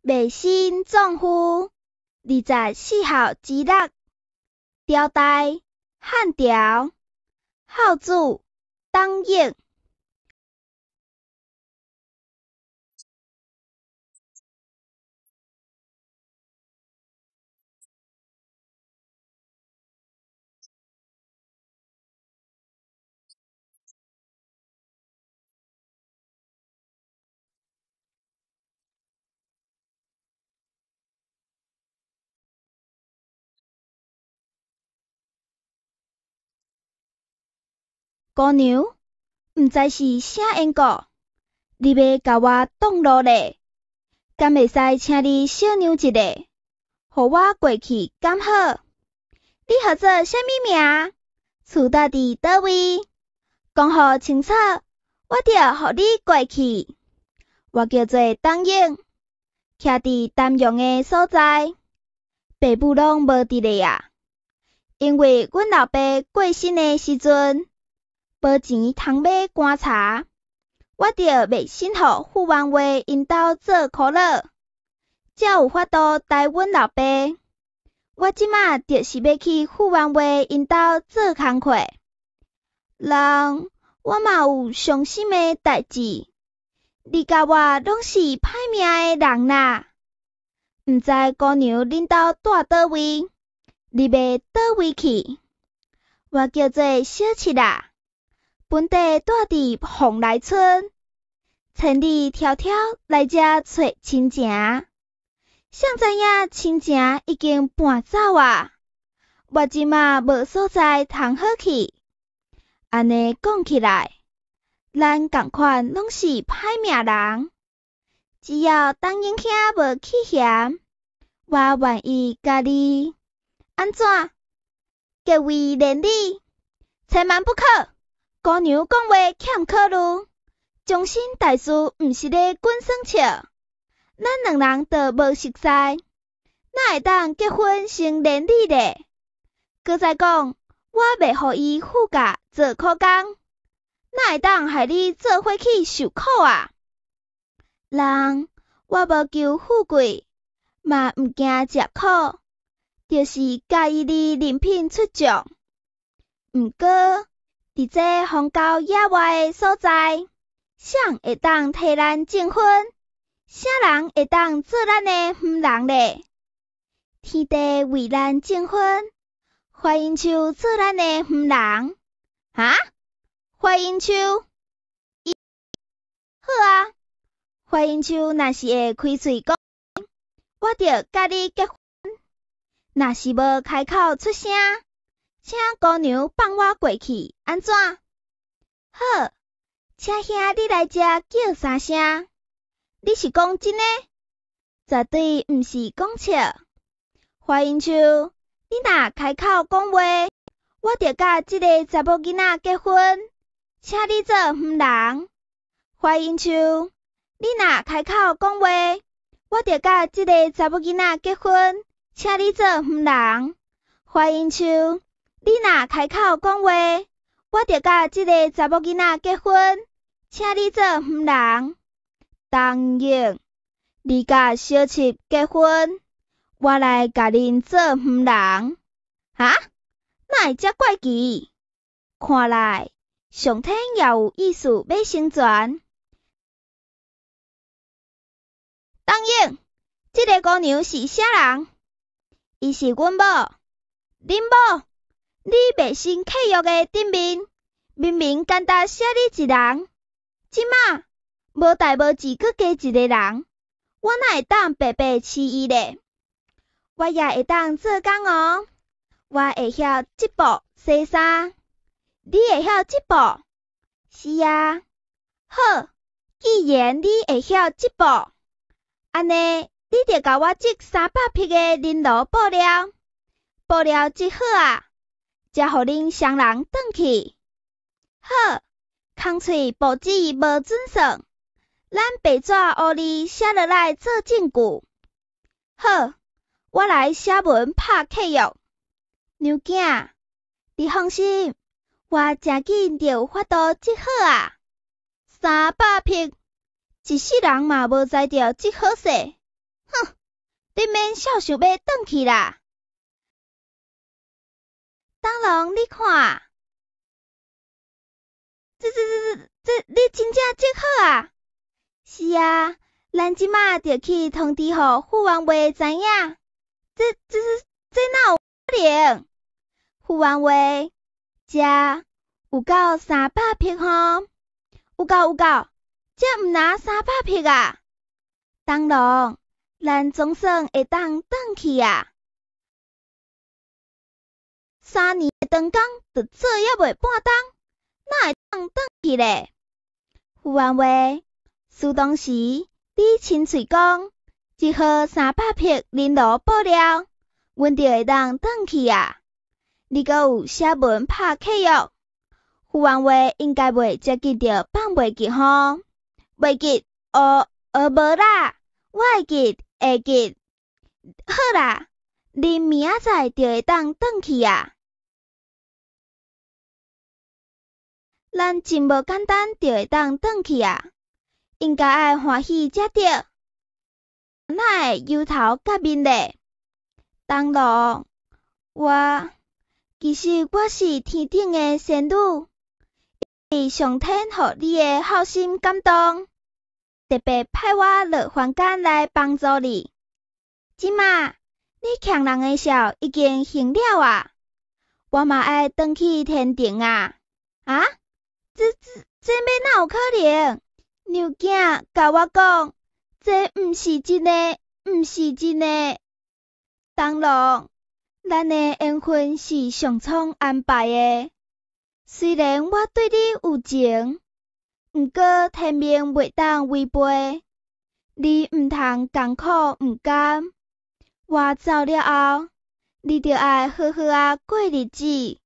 賣身葬父，24孝之六，朝代，漢朝，孝子，董彧。姑娘，毋知是啥缘故，你欲共我擋路咧？敢會使請你小讓一下，予我過去敢好？你號做啥物名？厝蹛佇佗位？講予清楚，我就予你過去。我叫做董永，徛佇丹陽的所在，爸母攏無佇咧啊。因為阮老爸過身的時陣，無錢通買棺柴，我就賣身予傅萬話𪜶兜做苦樂，才有法度代阮老爸。我這馬就是欲去傅萬話𪜶兜做工課。人，我嘛有傷心的代誌，你佮我攏是歹命的人啦。毋知姑娘恁兜蹛佗位，你欲佗位去？我叫做小七啦。本地蹛佇鳳來村，千里迢迢來遮揣親情，誰知影親情已經搬走啊！我這馬無所在通好去。按呢講起來，咱仝款攏是歹命人。只要董永兄無起嫌，我願意佮你按怎結為連理，千萬不可！姑娘講話欠考慮，終身大事毋是咧滾耍笑，咱兩人都無熟似，哪會當結婚成連理咧？閣再講，我袂予伊副駕做苦工，哪會當害你做伙去受苦啊？人，我無求富貴，嘛毋驚食苦，就是佮意你人品出眾。毋過，佇這荒郊野外的所在，誰會當替咱證婚？啥人會當做咱的夫人咧？天地為咱證婚，槐蔭樹做咱的夫人。哈？槐蔭樹？好啊！槐蔭樹若是會開喙講，我就佮你結婚；若是無開口出聲，請姑娘放我過去，按怎？好，請兄你來遮叫三聲。你是講真的？絕對毋是講笑。槐蔭樹，你若開口講話，我就佮這个查某囡仔結婚，請你做夫人。槐蔭樹，你若開口講話，我就佮這个查某囡仔結婚，請你做夫人。槐蔭樹，你若開口講話，我就佮這个查某囡仔結婚，請你做夫人。董永，你佮小七結婚，我來共恁做夫人。哈？哪會遮怪奇？看來上天也有意思欲成全。董永，這个姑娘是啥人？伊是阮某。恁某？你賣身契約的頂面，明明干焦寫你一人，這馬無代無誌閣加一个人，我哪會當白白飼伊咧？我也會當做工哦，我會曉織布、洗衫。你會曉織布？是啊。好，既然你會曉織布，按呢，你就共我織300匹的绫羅布料，布料織好啊，才予恁雙人轉去。好，空喙步子無準算，咱白紙烏字寫落來做證據。好，我來寫文拍契約。娘囝，你放心，我誠緊就有法度織好啊。300匹，一世人嘛無才調織好勢。哼，你免痟想欲轉去啦。東龍，你看，這這這這這，你真正足好啊！是啊，咱這馬就去通知予父王話知影。這這這哪有可能？父王話，遮有夠300匹吼，有夠有夠，這毋若三百匹啊！東龍，咱總算會當轉去啊！3年的長工，就做猶未半冬，哪會當轉去咧？父王話，事當時你親喙講，一號三百匹绫羅布料，阮就會當轉去啊！你閣有寫文拍契約，父王話應該袂遮緊就放袂記吼？袂記，哦，無啦，我會記，會記。好啦，恁明仔載就會當轉去啊！咱真無簡單就會當轉去啊！應該愛歡喜才對，哪會憂頭結面咧？東龍，我其實我是天頂的仙女，因為上天予你的孝心感動，特別派我落凡間來幫助你。這馬你欠人的數已經還了啊！我嘛愛轉去天庭啊！啊？這這這欲哪有可能？娘囝共我講，這毋是真的，毋是真的。東龍，咱的緣分是上蒼安排的。雖然我對你有情，毋過天命袂當違背，你毋通艱苦毋甘。我走了後，你著愛好好仔過日子。